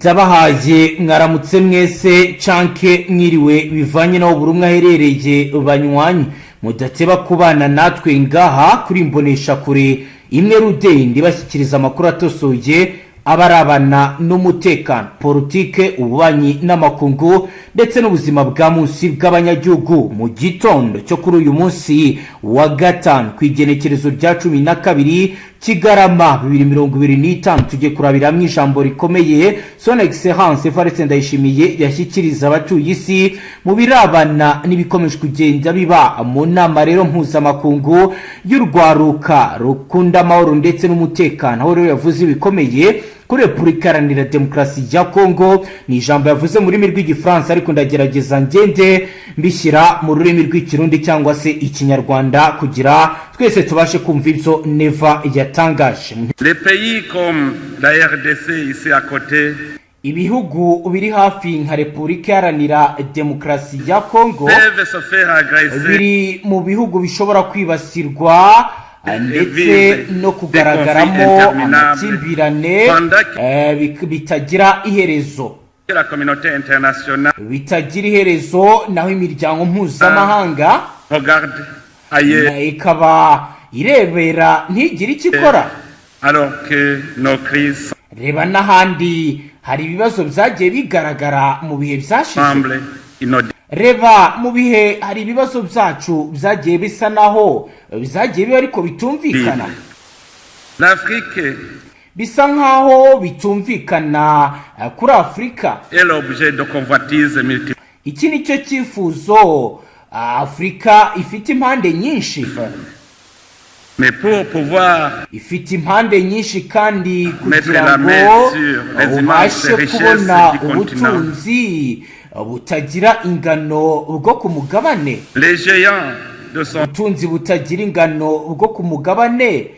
Ndabahaye mwaramutse mwese canke mwiriwe, bivanye n'aho buri umwe aherereye. Banywanyi mudateba kubana natwe ngaha kuri Imbonesha Kure imwe rudende, bashyikiriza amakuru atosoye abarabana n'umutekano, politike, ububanyi n'amakungu ndetse n'ubuzima bwa munsi bw'abanyagihugu. Mu gitondo cyo kuri uyu munsi wa gatanu, ku igenekerezo rya 12 Kigarama 2025, tugiye kurabira hamwe ijambo rikomeye Son Excellence Evariste Ndayishimiye yashyikiriza abatuye isi mu birabana n'ibikomeje kugenda biba mu nama rero mpuzamakungu y'urwaruka rukunda amahoro ndetse n'umutekano, aho rero yavuze ibikomeye kuri Repubulika Iharanira Demokarasi ya Kongo. Ni ijambo yavuze mu rurimi rw'Igifaransa, ariko ndagerageza ngende mbishyira mu rurimi rw'Ikirundi cyangwa se Ikinyarwanda kugira twese tubashe kumva ibyo Neva yatangaje. Les pays comme la RDC ici à côté Ibihugu biri hafi nka Repubulika Iharanira Demokarasi ya Kongo peuvent se faire agresser biri mu bihugu bishobora kwibasirwa ndetse no kugaragaramo amakimbirane bitagira iherezo. La communauté internationale Bitagira iherezo, naho imiryango mpuzamahanga regarde ailleurs ikaba irebera ntigire icyo ikora. alors que nos crises Reba n'ahandi hari ibibazo byagiye bigaragara mu bihe byashize. semblent inaudibles. Reba mu bihe hari ibibazo byacu byagiye bisa naho byagiye biba ariko bitumvikana. L'Afrique Bisa nkaho bitumvikana kuri Afurika. est l'objet de convoitises multiples. Iki ni cyo cyifuzo Afurika ifite impande nyinshi. Mais pour pouvoir Ifite impande nyinshi, kandi mettre kugira la ngo main sur les immenses ubashe richesses kubona du continent, ubutunzi butagira ingano bwo ku mugabane, les géants de son ubutunzi butagira ingano bwo ku mugabane,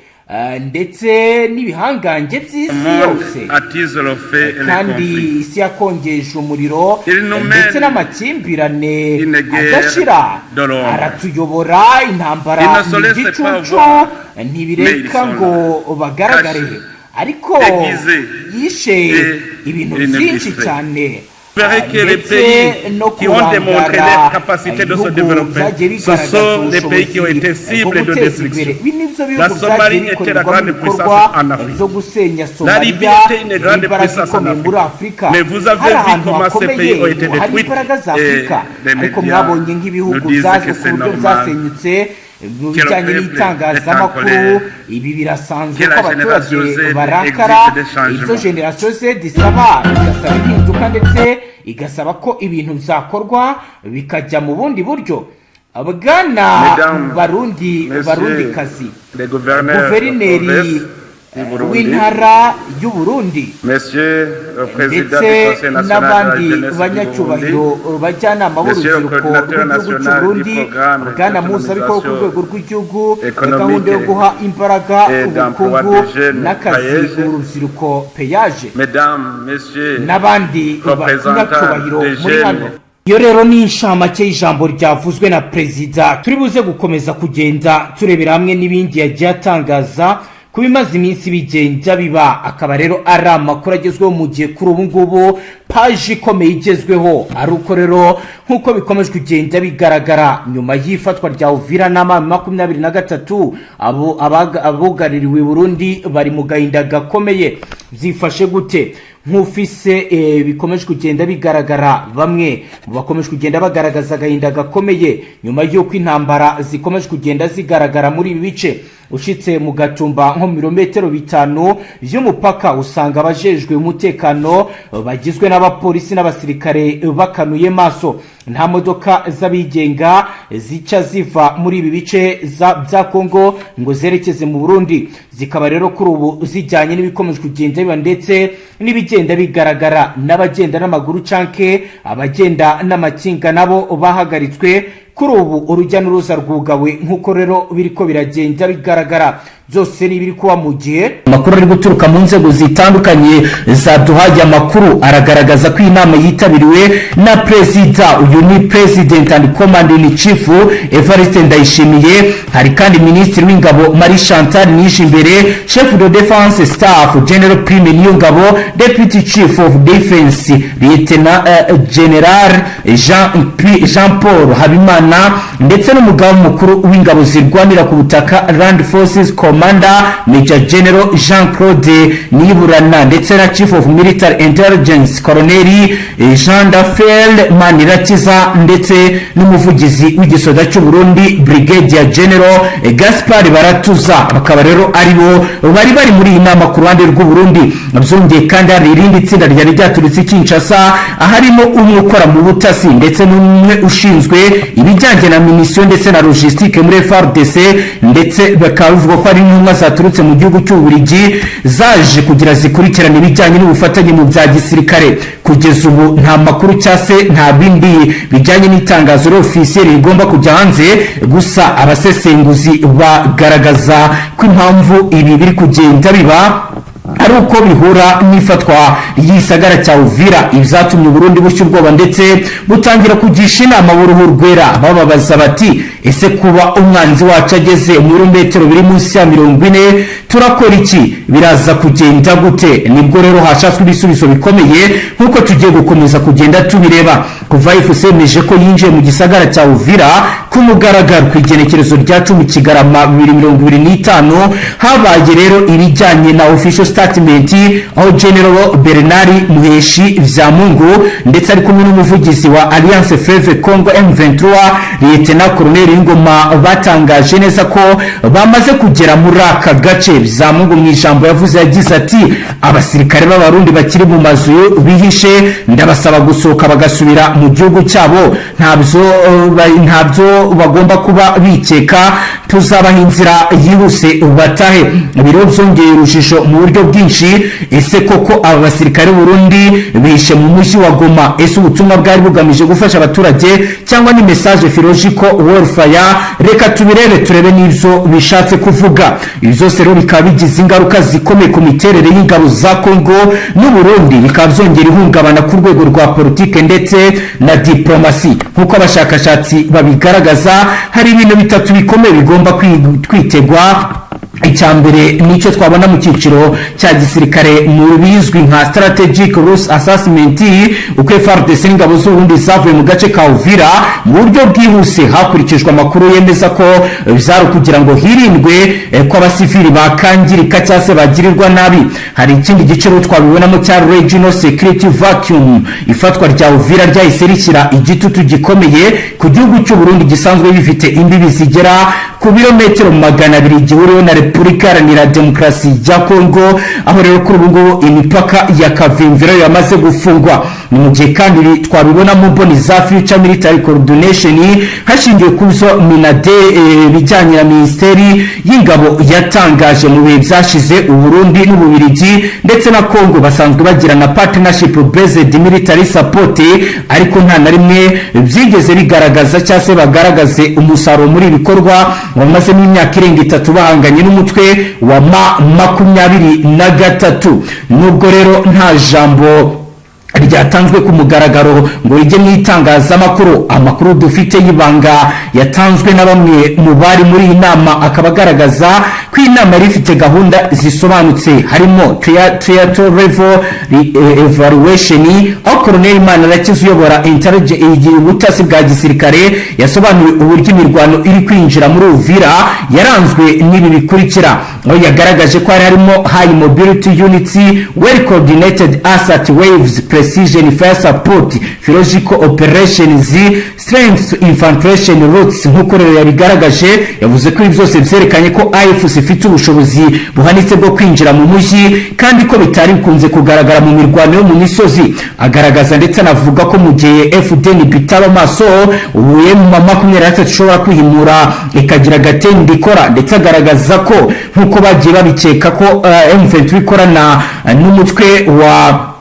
ndetse n'ibihangange by'isi monde yose attisent le feu et les kandi conflits. isi yakongeje umuriro Il nous ndetse mène n'amakimbirane une guerre adashira. de l'ombre. Aratuyobora intambara Il ne se mu laisse pas gicucu, voir, mais ils ntibireka sont ngo bagaragare, cachés, ariko déguisés yishe et ibintu byinshi inexistés. cyane. Vous verrez que les ndetse pays no qui ont démontré kurangara leur capacité de se ibihugu développer, byagiye ce bigaragaza sont les pays qui ont été ubushobozi cibles bwo de guteza destruction. imbere. Ibi nibyo La bihugu byagiye Somalie était la bikorerwamo grande ibikorwa puissance en Afrique. byo gusenya. La Libye Somaliya était une grande imbaraga puissance en ikomeye muri Afrique. Afurika. Mais vous avez Hari vu ahantu comment ces hakomeye pays ont été hari détruits imbaraga za et Afurika, les ariko médias mwabonye nk'ibihugu nous disent byaje que ku c'est buryo normal, byasenyutse mu que le bijyanye peuple est en n'itangazamakuru. colère, Ibi birasanzwe que ko la abaturage génération Z barakara. exige des changements. Ibyo Génération Z isaba, igasaba impinduka ndetse igasaba ko ibintu byakorwa bikajya mu bundi buryo. Bwana Mesdames, Barundi, Messieurs Barundikazi, les gouverneurs de guverineri province du Burundi, w'intara y'u Burundi, Monsieur le Président du ndetse Conseil national de la n'abandi jeunesse du banyacyubahiro Burundi, bajyanama Monsieur le b'urubyiruko coordinateur rw'igihugu cy'u national du Burundi, programme bwana muhuzabikorwa ku d'autonomisation rwego rw'igihugu na économique gahunda yo guha imbaraga et d'emploi ubukungu des jeunes n'akazi PAEEJ, urubyiruko PAEEJ, Mesdames, Messieurs, n'abandi représentants banyacyubahiro des muri jeunes, hano. Iyo rero ni inshamake y'ijambo ryavuzwe na perezida. Turi buze gukomeza kugenda turebera hamwe n'ibindi yagiye atangaza ku bimaze iminsi bigenda biba. Akaba rero ari amakuru agezweho, mu gihe kuri ubu ngubu paji ikomeye igezweho ari uko rero nk'uko bikomeje kugenda bigaragara nyuma y'ifatwa rya Uvira n'amami 23, abo abugaririwe i Burundi bari mu gahinda gakomeye. Byifashe gute? Nk'ufise bikomeje kugenda bigaragara, bamwe mu bakomeje kugenda bagaragaza agahinda gakomeye nyuma y'uko intambara zikomeje kugenda zigaragara muri ibi bice. Ushitse mu Gatumba, nko mu birometero 5 by'umupaka, usanga abajejwe umutekano bagizwe n'abapolisi n'abasirikare bakanuye maso. Nta modoka z'abigenga zica ziva muri ibi bice bya Kongo ngo zerekeze mu Burundi. Zikaba rero kuri ubu zijyanye n'ibikomeje kugenda biba ndetse n'ibigenda bigaragara. N'abagenda n'amaguru canke abagenda n'amakinga nabo bahagaritswe. Kuri ubu urujya n'uruza rwugawe, nk'uko rero biriko biragenda bigaragara. Byose ni ibiri kuba mu gihe amakuru ari guturuka mu nzego zitandukanye zaduhaye amakuru aragaragaza ko iyi nama yitabiriwe na perezida, uyu ni President and Commander in Chief Evariste Ndayishimiye. Hari kandi Minisitiri w'Ingabo Marie Chantal Nijimbere, Chef de Defense Staff General Prime Niyongabo, Deputy Chief of Defense Lieutenant General Jean Paul Habimana, ndetse n'umugaba mukuru w'ingabo zirwanira ku butaka, Land Forces Commander Major General Jean Claude Niburana, ndetse na Chief of Military Intelligence Colonel Jean Dafer Manirakiza, ndetse n'umuvugizi w'igisoda cy'u Burundi Brigadier General Gaspard Baratuza. Bakaba rero aribo bari bari muri iyi nama ku ruhande rw'u Burundi. Byongeye kandi, hari irindi tsinda ryari ryaturutse i Kinshasa, aharimo umwe ukora mu butasi ndetse n'umwe ushinzwe ibijyanye na munition ndetse na logistique muri FARDC, ndetse bakaba bavuga ko ari intumwa zaturutse mu gihugu cy'Ububiligi zaje kugira zikurikirane ibijyanye n'ubufatanye mu bya gisirikare. Kugeza ubu nta makuru cyangwa se nta bindi bijyanye n'itangazo officiel rigomba kujya hanze. Gusa abasesenguzi bagaragaza ko impamvu ibi biri kugenda biba ari uko bihura n'ifatwa ry'igisagara cya Uvira, ibyatumye Burundi bushya ubwoba ndetse butangira kugisha inama b'uruhu rwera, bababaza bati: "Ese kuba umwanzi wacu ageze mu birometero biri munsi ya 40, turakora iki? Biraza kugenda gute?" Nibwo rero hashatswe ibisubizo bikomeye nk'uko tugiye gukomeza kugenda tubireba. Kuva AFC yemeje ko yinjiye mu gisagara cya Uvira ku mugaragaro ku igenekerezo rya 10 Kigarama 2025, habaye rero ibijyanye na official statement, aho General Bernard Muheshi Vyamungu ndetse ari kumwe n'umuvugizi wa Alliance Fleuve Congo M23 Lieutenant Colonel Ngoma batangaje neza ko bamaze kugera muri aka gace. Vyamungu mu ijambo yavuze yagize ati: "Abasirikare b'Abarundi bakiri mu mazu bihishe, ndabasaba gusohoka bagasubira mu gihugu cyabo. Ntabyo bagomba kuba bikeka, tuzabaha inzira yihuse batahe." Ibiro byongeye urujijo mu buryo bwinshi. Ese koko aba basirikare Burundi bihishe mu mujyi wa Goma? Ese ubutumwa bwari bugamije gufasha abaturage cyangwa ni message psychological warfare? Reka tubirebe, turebe n'ibyo bishatse kuvuga. Ibi byose rero bikaba bigize ingaruka zikomeye ku miterere y'ingabo za Congo n'u Burundi, bikaba byongera ihungabana ku rwego rwa politike ndetse na diplomasi. Nk'uko abashakashatsi babigaragaza, hari ibintu bitatu bikomeye bigomba kwitegwa. Icya mbere nicyo twabona mu cyiciro cya gisirikare mu bizwi nka strategic risk assessment: uko FARDC n'ingabo z'Uburundi zavuye mu gace ka Uvira mu buryo bwihuse hakurikijwe amakuru yemeza ko byari kugira ngo hirindwe ko abasivili bakangirika cyangwa se bagirirwa nabi. Hari ikindi gice rero twabibonamo cya regional security vacuum. Ifatwa rya Uvira ryahise rishyira igitutu gikomeye ku gihugu cy'u Burundi gisanzwe gifite imbibi zigera ku birometero 200 gihuriweho na Repubulika Iharanira Demokarasi ya Kongo, aho rero kuri ubu ngubu imipaka ya Kavimvira yamaze gufungwa. Ni mu gihe kandi twabibona mu mboni za future military coordination, hashingiwe ku byo MINADEF, bijyanye na Minisiteri y'Ingabo yatangaje mu bihe byashize. Uburundi n'Ububirigi ndetse na Kongo basanzwe bagirana partnership based military support, ariko nta na rimwe byigeze bigaragaza cyangwa se bagaragaze umusaruro muri ibi bikorwa bamazemo imyaka irenga 3 bahanganye n'umutwe wa M23. Nubwo rero nta jambo ryatanzwe ku mugaragaro ngo rijye mu itangazamakuru, amakuru dufite y'ibanga yatanzwe na bamwe mu bari muri iyi nama akaba agaragaza ko iyi nama yari ifite gahunda zisobanutse, harimo theater level evaluation, aho Colonel Manirakiza uyobora ubutasi bwa gisirikare yasobanuye uburyo imirwano iri kwinjira muri Uvira yaranzwe n'ibi bikurikira, aho yagaragaje ko hari harimo high mobility units, well coordinated assault waves, precision fire support, psychological operations, strength infiltration routes. Nk'uko rero yabigaragaje, yavuze ko ibi byose byerekanye ko AFC ifite ubushobozi buhanitse bwo kwinjira mu mujyi, kandi ko bitari bikunze kugaragara mu mirwano yo mu misozi. Agaragaza ndetse anavuga ko mu gihe FDNB itaba maso, ubu M23 ishobora kwihimura ikagira agatende ikora, ndetse agaragaza ko nk'uko bagiye babikeka ko M23 ikorana n'umutwe wa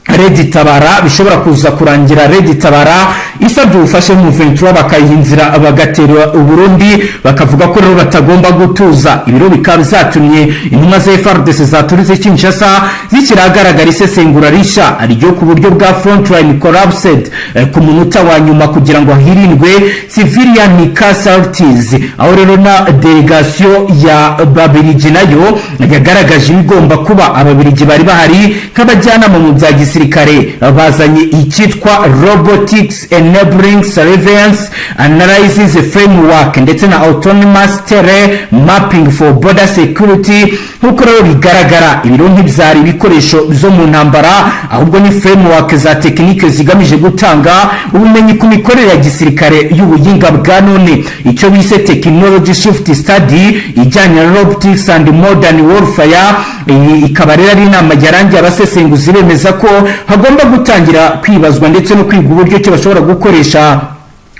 Red Tabara bishobora kuza kurangira Red Tabara isabye ubufasha mu M23, bakayiha inzira bagatera Uburundi, bakavuga ko rero batagomba gutuza. Ibiro bikaba byatumye intumwa za FARDC zaturutse Kinshasa zikiri ahagaragara isesengura rishya ryo ku buryo bwa frontline collapsed ku munota wa nyuma kugira ngo hirindwe civilian casualties, aho rero na delegation ya Babirigi nayo yagaragaje ibigomba kuba. Ababirigi bari bahari nk'abajyanama mu bya gisirikare, bazanye icyitwa robotics enabling surveillance analysis framework ndetse na autonomous terrain mapping for border security. Nk'uko rero bigaragara, ibiro ntibyari ibikoresho byo mu ntambara, ahubwo ni framework za tekinike zigamije gutanga ubumenyi ku mikorere ya gisirikare y'ubuhinga bwa none, icyo bise technology shift study ijyanye na robotics and modern warfare. Iyi ikaba rero ari inama yarangiye abasesenguzi bemeza ko hagomba gutangira kwibazwa ndetse no kwiga uburyo ki bashobora gukoresha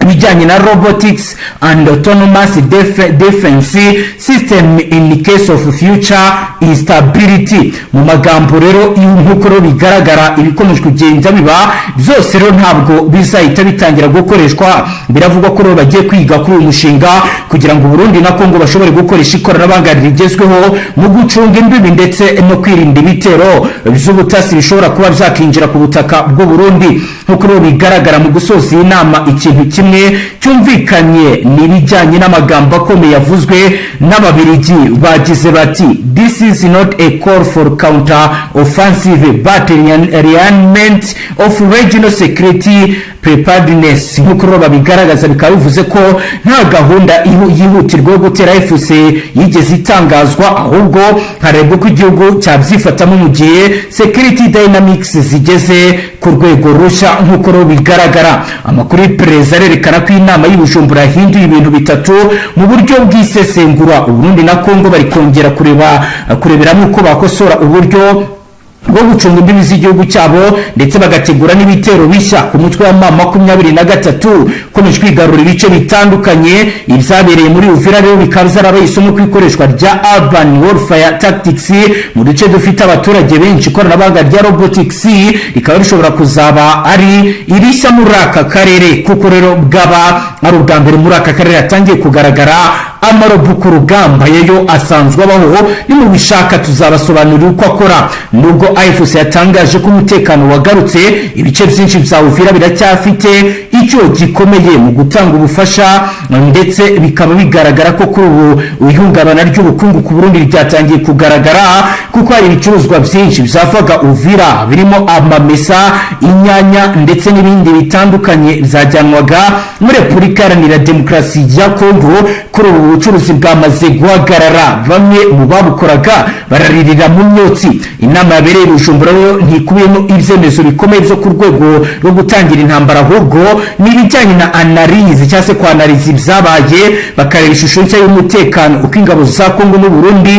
ibijyanye na robotics and autonomous defense system in case of future instability. Mu magambo rero, nk'uko rero bigaragara, ibikomeje kugenda biba byose rero ntabwo bizahita bitangira gukoreshwa. Biravugwa ko rero bagiye kwiga kuri uyu mushinga kugira ngo Burundi na Kongo bashobore gukoresha ikoranabuhanga rigezweho mu gucunga imbibi ndetse no kwirinda ibitero by'ubutasi bishobora kuba byakinjira ku butaka bw'u Burundi. Nk'uko rero bigaragara, mu gusoza iyi nama, ikintu kimwe cyumvikanye ni ibijyanye n'amagambo akomeye yavuzwe n'Ababirigi. Bagize bati: "This is not a call for counter offensive but realignment of regional security preparedness." Nk'uko rero babigaragaza, bikaba bivuze ko nta gahunda yihutirwa yo gutera AFC yigeze itangazwa, ahubwo harebwa uko igihugu cyabyifatamo mu gihe security dynamics zigeze ku rwego rushya. Nk'uko rero bigaragara, amakuru y'iperereza arerekana ko inama y'i Bujumbura yahinduye ibintu bitatu mu buryo bw'isesengura. Uburundi na Kongo bari kongera kureba kureberamo uko bakosora uburyo bwo gucunga imbibi z'igihugu cyabo, ndetse bagategura n'ibitero bishya ku mutwe wa M23 ukomeje kwigarura ibice bitandukanye. Ibyabereye muri Uvira rero bikaba byarabaye isomo ku ikoreshwa rya urban warfare tactics mu duce dufite abaturage benshi. Ikoranabuhanga rya robotics rikaba rishobora kuzaba ari irishya muri aka karere, kuko rero bwaba ari ubwa mbere muri aka karere hatangiye kugaragara amarobo ku rugamba. Yayo asanzwe abaho, nimubishaka tuzabasobanurira uko akora. Nubwo AFC yatangaje ko umutekano wagarutse, ibice byinshi bya Uvira biracyafite icyo gikomeye mu gutanga ubufasha, ndetse bikaba bigaragara ko kuri ubu ihungabana ry'ubukungu ku Burundi ryatangiye kugaragara, kuko hari ibicuruzwa byinshi byavaga Uvira birimo amamesa, inyanya ndetse n'ibindi bitandukanye byajyanwaga muri Repubulika Iharanira Demokarasi ya Kongo. Kuri ubu bucuruzi bwamaze guhagarara, bamwe mu babukoraga bararirira mu myotsi. Inama yabereye i Bujumbura rero ntikubiyemo ibyemezo bikomeye byo ku rwego rwo gutangira intambara, ahubwo ni ibijyanye na analyse cyangwa se kwanariza ibyabaye, bakareba ishusho nshya y'umutekano, uko ingabo za Kongo n'u Burundi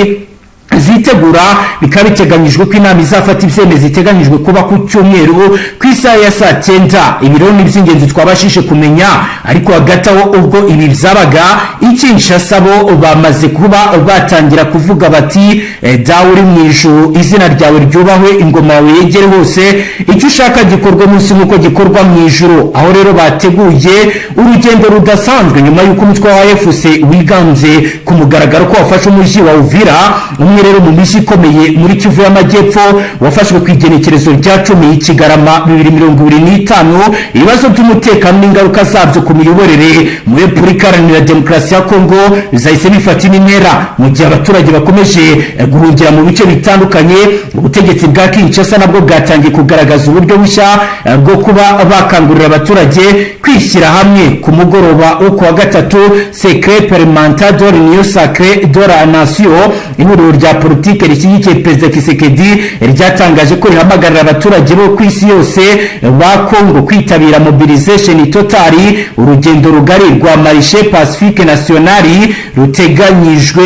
zitegura. Bikaba biteganyijwe ko inama izafata ibyemezo iteganyijwe kuba ku cyumweru ku isaha ya saa 9. Ibiro ni iby'ingenzi twabashije kumenya. Ariko hagati aho, ubwo ibi byabaga, i Kinshasa bo bamaze kuba batangira kuvuga bati: "Dawe uri mu ijuru, izina ryawe ryubahwe, ingoma yawe yegere hose, icyo ushaka gikorwe munsi nk'uko gikorwa mu ijuru." Aho rero bateguye urugendo rudasanzwe nyuma y'uko umutwe wa AFC wiganze ku mugaragaro ko wafashe umujyi wa Uvira, umwe rero mu mijyi ikomeye muri Kivu y'Amajyepfo, wafashwe ku igenekerezo rya 10 Kigarama 2025. Ibibazo by'umutekano n'ingaruka zabyo ku miyoborere muri Repubulika Iharanira Demokarasi ya Kongo bizahise bifata indi ntera mu gihe abaturage bakomeje guhungira mu bice bitandukanye. Ubutegetsi bwa Kinshasa nabwo bwatangiye kugaragaza uburyo bushya bwo kuba bakangurira abaturage kwishyira hamwe. Ku mugoroba wo kuwa gatatu, Cercle Parlementaire de l'Union Sacrée de la Nation, ihuriro rya politike rishyigikiye Perezida Tshisekedi, ryatangaje ko rihamagarira abaturage bo ku isi yose ba Kongo kwitabira mobilisation totale, urugendo rugari rwa Marche Pacifique Nationale ruteganyijwe.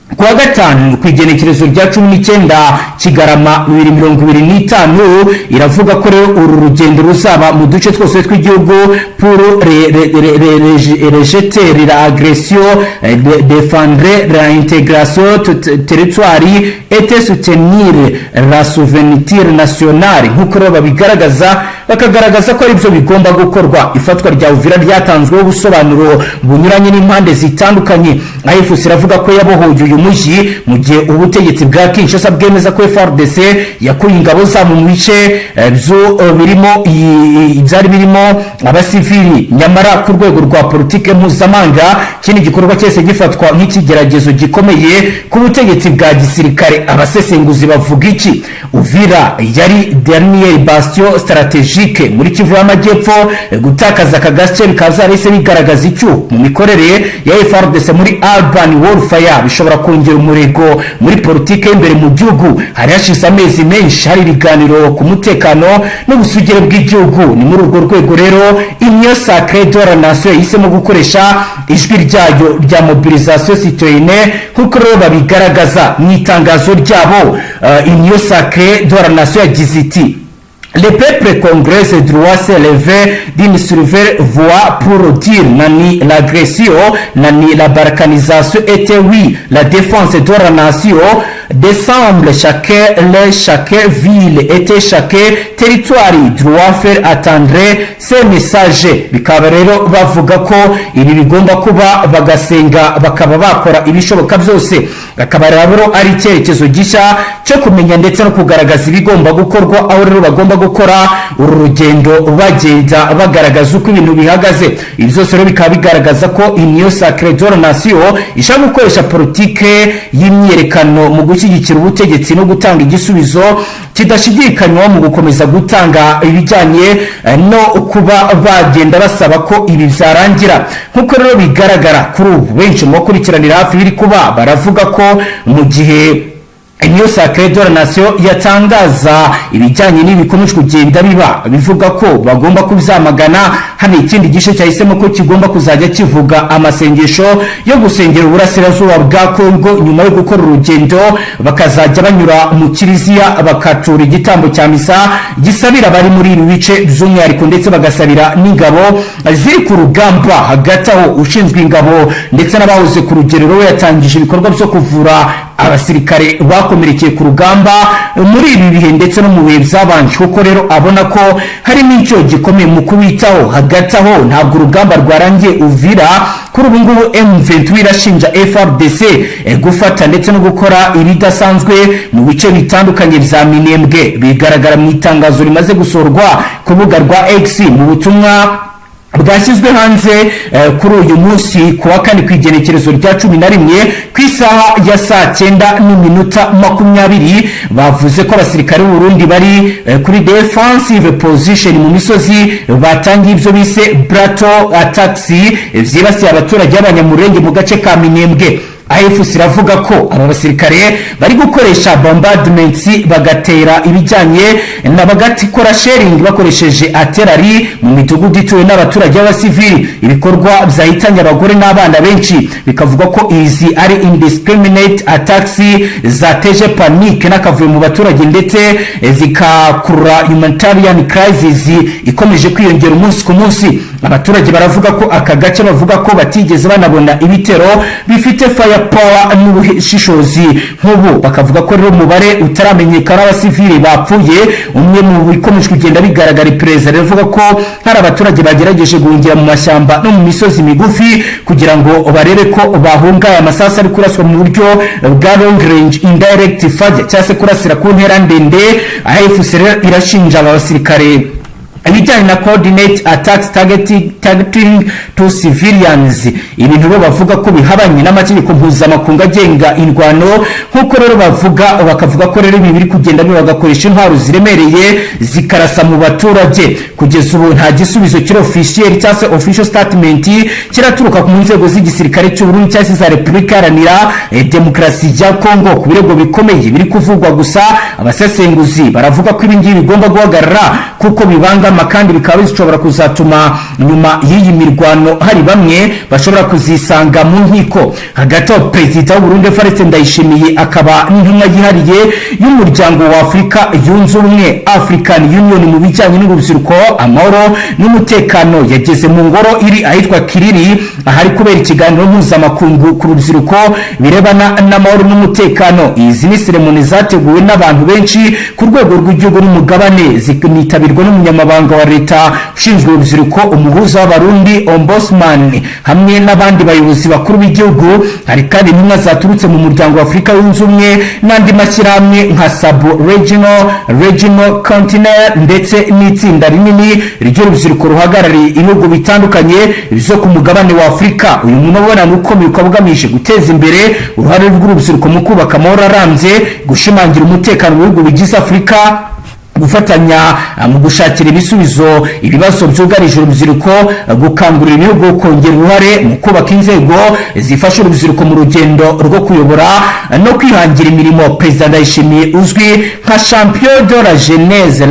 Kuwa gatanu, ku igenekerezo rya 19 Kigarama 2025, iravuga ko rero uru rugendo ruzaba mu duce twose tw'igihugu pour rejeter l'agression, défendre l'intégration territoire et soutenir la souveraineté nationale, nk'uko rero babigaragaza, bakagaragaza ko aribyo bigomba gukorwa. Ifatwa rya Uvira ryatanzweho ubusobanuro bunyuranye n'impande zitandukanye. AFC iravuga ko yabohoye uyu mujyi, mu gihe ubutegetsi bwa Kinshasa bwemeza ko FARDC yakuye ingabo zabo mu bice byo birimo byari birimo abasivili. Nyamara ku rwego rwa politike mpuzamahanga, kino gikorwa cyose gifatwa nk'ikigeragezo gikomeye ku butegetsi bwa gisirikare. Abasesenguzi bavuga iki? Uvira yari dernier bastion stratégique muri Kivu y'Amajyepfo. Gutakaza aka gace bikaba byarahise bigaragaza icyuho mu mikorere ya FARDC muri urban warfare, bishobora kongera umurego muri politike y'imbere mu gihugu. Hari hashize amezi menshi hari ibiganiro ku mutekano n'ubusugire bw'igihugu. Ni muri urwo rwego rero Union Sacrée de la Nation yahisemo gukoresha ijwi ryayo rya mobilisation citoyenne, nk'uko rero babigaragaza mu itangazo ryabo. Union Sacrée de la Nation yagize iti: "Le peuple congolais doit s'élever d'une seule voix pour dire nani l'agression, nani la balkanisation et oui la défense de la nation. Décembre, chaque ville et chaque territoire doit faire entendre ces messages." Bikaba rero bavuga ko ibi bigomba kuba, bagasenga, bakaba bakora ibishoboka byose, akaba rero ari icyerekezo gishya cyo kumenya ndetse no kugaragaza ibigomba gukorwa, aho rero bagomba gukora uru rugendo bagenda bagaragaza uko ibintu bihagaze. Ibi byose rero bikaba bigaragaza ko Union Sacrée de la Nation ishaka gukoresha politike y'imyiyerekano mu gushyigikira ubutegetsi no gutanga igisubizo kidashidikanywa mu gukomeza gutanga ibijyanye no kuba bagenda basaba ko ibi byarangira. Nk'uko rero bigaragara kuri ubu, benshi mu bakurikiranira hafi biri kuba baravuga ko mu gihe Union Sacrée de la Nation yatangaza ibijyanye n'ibikomeje kugenda biba, bivuga ko bagomba kubyamagana, hano ikindi gice cyahisemo ko kigomba kuzajya kivuga amasengesho yo gusengera uburasirazuba bwa Kongo. Nyuma yo gukora urugendo, bakazajya banyura mu kiliziya, bakatura igitambo cya misa gisabira abari muri ibi bice by'umwihariko, ndetse bagasabira n'ingabo ziri ku rugamba. Hagati aho, ushinzwe ingabo ndetse n'abahoze ku rugerero we yatangije ibikorwa byo kuvura abasirikare bakomerekeye ku rugamba muri ibi bihe ndetse no mu bihe byabanje, kuko rero abona ko harimo icyo gikomeye mu kubitaho. Hagati aho, ntabwo urugamba rwarangiye Uvira. Kuri ubu ngubu M23 irashinja FARDC gufata ndetse no gukora ibidasanzwe mu bice bitandukanye bya Minembwe. Bigaragara mu itangazo rimaze gusohorwa ku rubuga rwa X, mu butumwa bwashyizwe hanze kuri uyu munsi ku wa kane, ku igenekerezo rya 11, ku isaha ya saa 9:20. Bavuze ko abasirikare b'u Burundi bari kuri defensive position mu misozi batangiye ibyo bise brutal attacks byibasiye abaturage b'Abanyamurenge mu gace ka Minembwe. AFC iravuga ko aba basirikare bari gukoresha bombardments, bagatera ibijyanye na bagakora shelling bakoresheje artillery mu midugudu ituwe n'abaturage b'abasivili, ibikorwa byahitanye abagore n'abana benshi. Bikavuga ko izi ari indiscriminate attacks zateje panique n'akavuyo mu baturage, ndetse zikakurura humanitarian crisis ikomeje kwiyongera umunsi ku munsi. Abaturage baravuga ko aka gace, bavuga ko batigeze banabona ibitero bifite fire power n'ubushishozi nk'ubu. Bakavuga ko rero umubare utaramenyekana w'abasivili bapfuye. Umwe mu bikomeje kugenda bigaragara, iperereza rivuga ko hari abaturage bagerageje guhungira mu mashyamba no mu misozi migufi kugira ngo barebe ko bahunga aya masasu ari kuraswa mu buryo bwa long range indirect fire, cyangwa se kurasira ku ntera ndende. AFC rero irashinja aba basirikare ibijyanye na coordinate attacks targeting to civilians, ibintu rero bavuga ko bihabanye n'amategeko mpuzamakungu agenga indwano. Nk'uko rero bavuga, bakavuga ko rero ibi biri kugenda biba, bagakoresha intwaro ziremereye zikarasa mu baturage. Kugeza ubu nta gisubizo kiri officiel cyangwa se official statement kiraturuka mu nzego z'igisirikare cy'u Burundi cyangwa se za Repubulika Iharanira Demokarasi ya Kongo ku birego bikomeye biri kuvugwa. Gusa abasesenguzi baravuga ko ibi ngibi bigomba guhagarara kuko bibangamiye nama kandi bikaba bishobora kuzatuma nyuma y'iyi mirwano hari bamwe bashobora kuzisanga mu nkiko. Hagati aho, Perezida w'Uburundi Evariste Ndayishimiye akaba n'intumwa yihariye y'Umuryango wa Afurika Yunze Ubumwe, African Union, mu bijyanye n'urubyiruko, amahoro n'umutekano, yageze mu ngoro iri ahitwa Kiriri ahari kubera ikiganiro mpuzamakungu ku rubyiruko birebana n'amahoro n'umutekano. Izi ni seremoni zateguwe n'abantu benshi ku rwego rw'igihugu n'umugabane, zikanitabirwa n'umunyamabanga wa leta ushinzwe urubyiruko, umuhuza w'Abarundi, ombudsman, hamwe n'abandi bayobozi bakuru b'igihugu. Hari kandi intumwa zaturutse mu Muryango wa Afurika Yunze Ubumwe n'andi mashyirahamwe nka sub regional, regional, continent, ndetse n'itsinda rinini ry'urubyiruko ruhagarariye ibihugu bitandukanye byo ku mugabane wa Afurika. Uyu mubonano ukomeye ukaba ugamije guteza imbere uruhare rw'urubyiruko mu kubaka amahoro arambye, gushimangira umutekano mu bihugu bigize Afurika, gufatanya mu gushakira ibisubizo ibibazo byugarije urubyiruko, gukangurira ibihugu kongera uruhare mu kubaka inzego zifasha urubyiruko mu rugendo rwo kuyobora no kwihangira imirimo. Perezida Ndayishimiye uzwi nka champion de la jeunesse,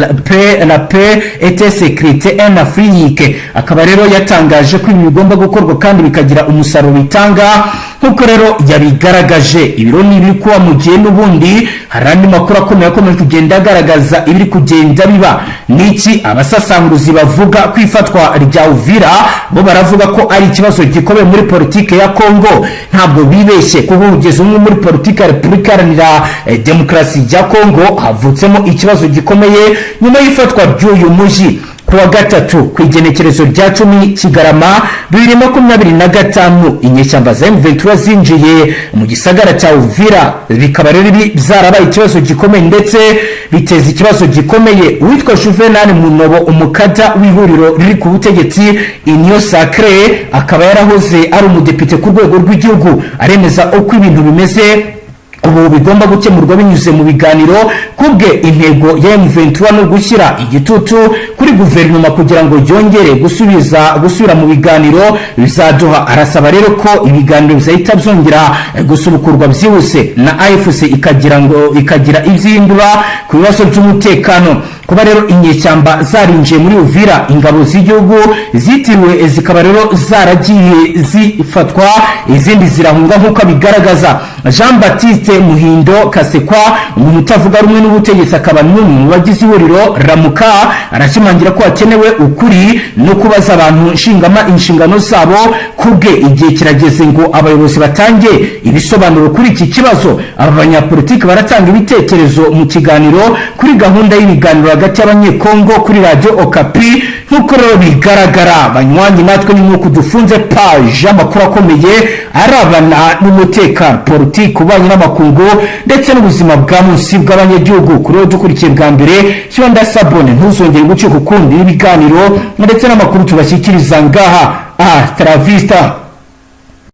la paix et sécurité en Afrique, akaba rero yatangaje ko ibi bigomba gukorwa kandi bikagira umusaruro bitanga, nk'uko rero yabigaragaje. Ibiro ni ibiri kuba mu gihe n'ubundi hari andi makuru akomeye akomeje kugenda agaragaza ibiri kugenda biba. Niki abasasanguzi bavuga ku ifatwa rya Uvira? Bo baravuga ko ari ikibazo gikomeye muri politike ya Kongo. Ntabwo bibeshye, kuko kugeza umwe muri politike ya Repubulika Iharanira Demokarasi ya Kongo havutsemo ikibazo gikomeye nyuma y'ifatwa ry'uyu mujyi. Ku wa gatatu, ku igenekerezo rya 10 Kigarama 2025, inyeshyamba za M23 zinjiye mu gisagara cya Uvira, bikaba rero ibi byarabaye ikibazo gikomeye ndetse biteza ikibazo gikomeye. Uwitwa Juvenal Munobo, umukada w'ihuriro riri ku butegetsi Union Sacrée, akaba yarahoze ari umudepite ku rwego rw'igihugu, aremeza uko ibintu bimeze ubu bigomba gukemurwa binyuze mu biganiro. Kubwe, intego ya M23 ni ugushyira igitutu kuri guverinoma kugira ngo yongere gusubiza gusubira mu biganiro bizaduha. Arasaba rero ko ibiganiro bizahita byongera gusubukurwa byihuse na AFC ikagira ngo ikagira ibyihindura ku bibazo by'umutekano. Kuba rero inyeshyamba zarinjiye muri Uvira, ingabo z'igihugu zitiriwe zikaba rero zaragiye zifatwa, izindi zirahunga, nk'uko abigaragaza. Jean Baptiste Muhindo Kasekwa, umuntu utavuga rumwe n'ubutegetsi akaba n'umwe mu bagize ihuriro Ramuka, arashimangira ko hakenewe ukuri no kubaza abantu nshingama inshingano zabo. Kubwe, igihe kirageze ngo abayobozi batange ibisobanuro kuri iki kibazo. Aba banyapolitiki baratanga ibitekerezo mu kiganiro kuri gahunda y'ibiganiro hagati y'Abanyekongo kuri Radiyo Okapi. Nk'uko rero bigaragara, banywanyi natwe, ni nk'uko dufunze page y'amakuru akomeye arabana n'umutekano, politiki, ububanyi n'amakungu ndetse n'ubuzima bwa munsi bw'abanyagihugu. Kuri wowe dukurikiye bwa mbere, cyonda s'abonner, ntuzongere gucika ukundi n'ibiganiro ndetse n'amakuru tubashyikiriza ngaha. Aha taravista.